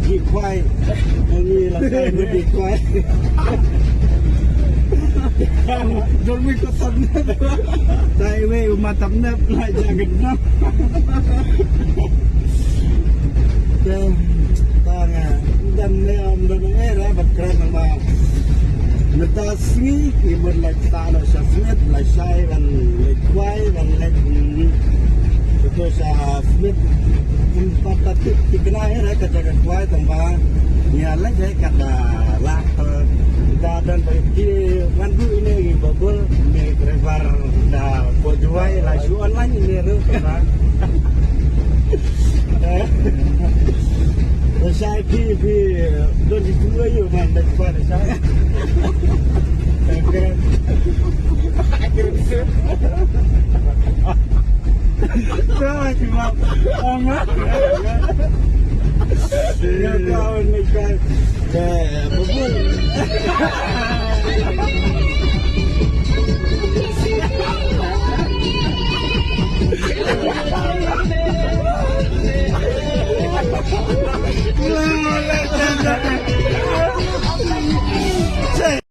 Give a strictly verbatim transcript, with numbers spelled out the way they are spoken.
Ki kwai. Ngi la kai ngi ki kwai. Don mi ko tam nep. Tai wei u ma tam nep la ja gen nep. Te ta nga dang ne am dang ne ra bad kren nang ba. Mynta sngi ngi mut la ta la sha Smit la shai ban leit kwai ban leit. Te to sha Smit. Ym pat ta tip thikna hi re ka jaka kwai tang ba ngi la leit hi ka da lah, eh, da don ba ki wan du ine ngi babul ne driver da ko juwai la shu online ine ru tang ba. Eh, shai ki ki don di tu ayo man da kwai da shai.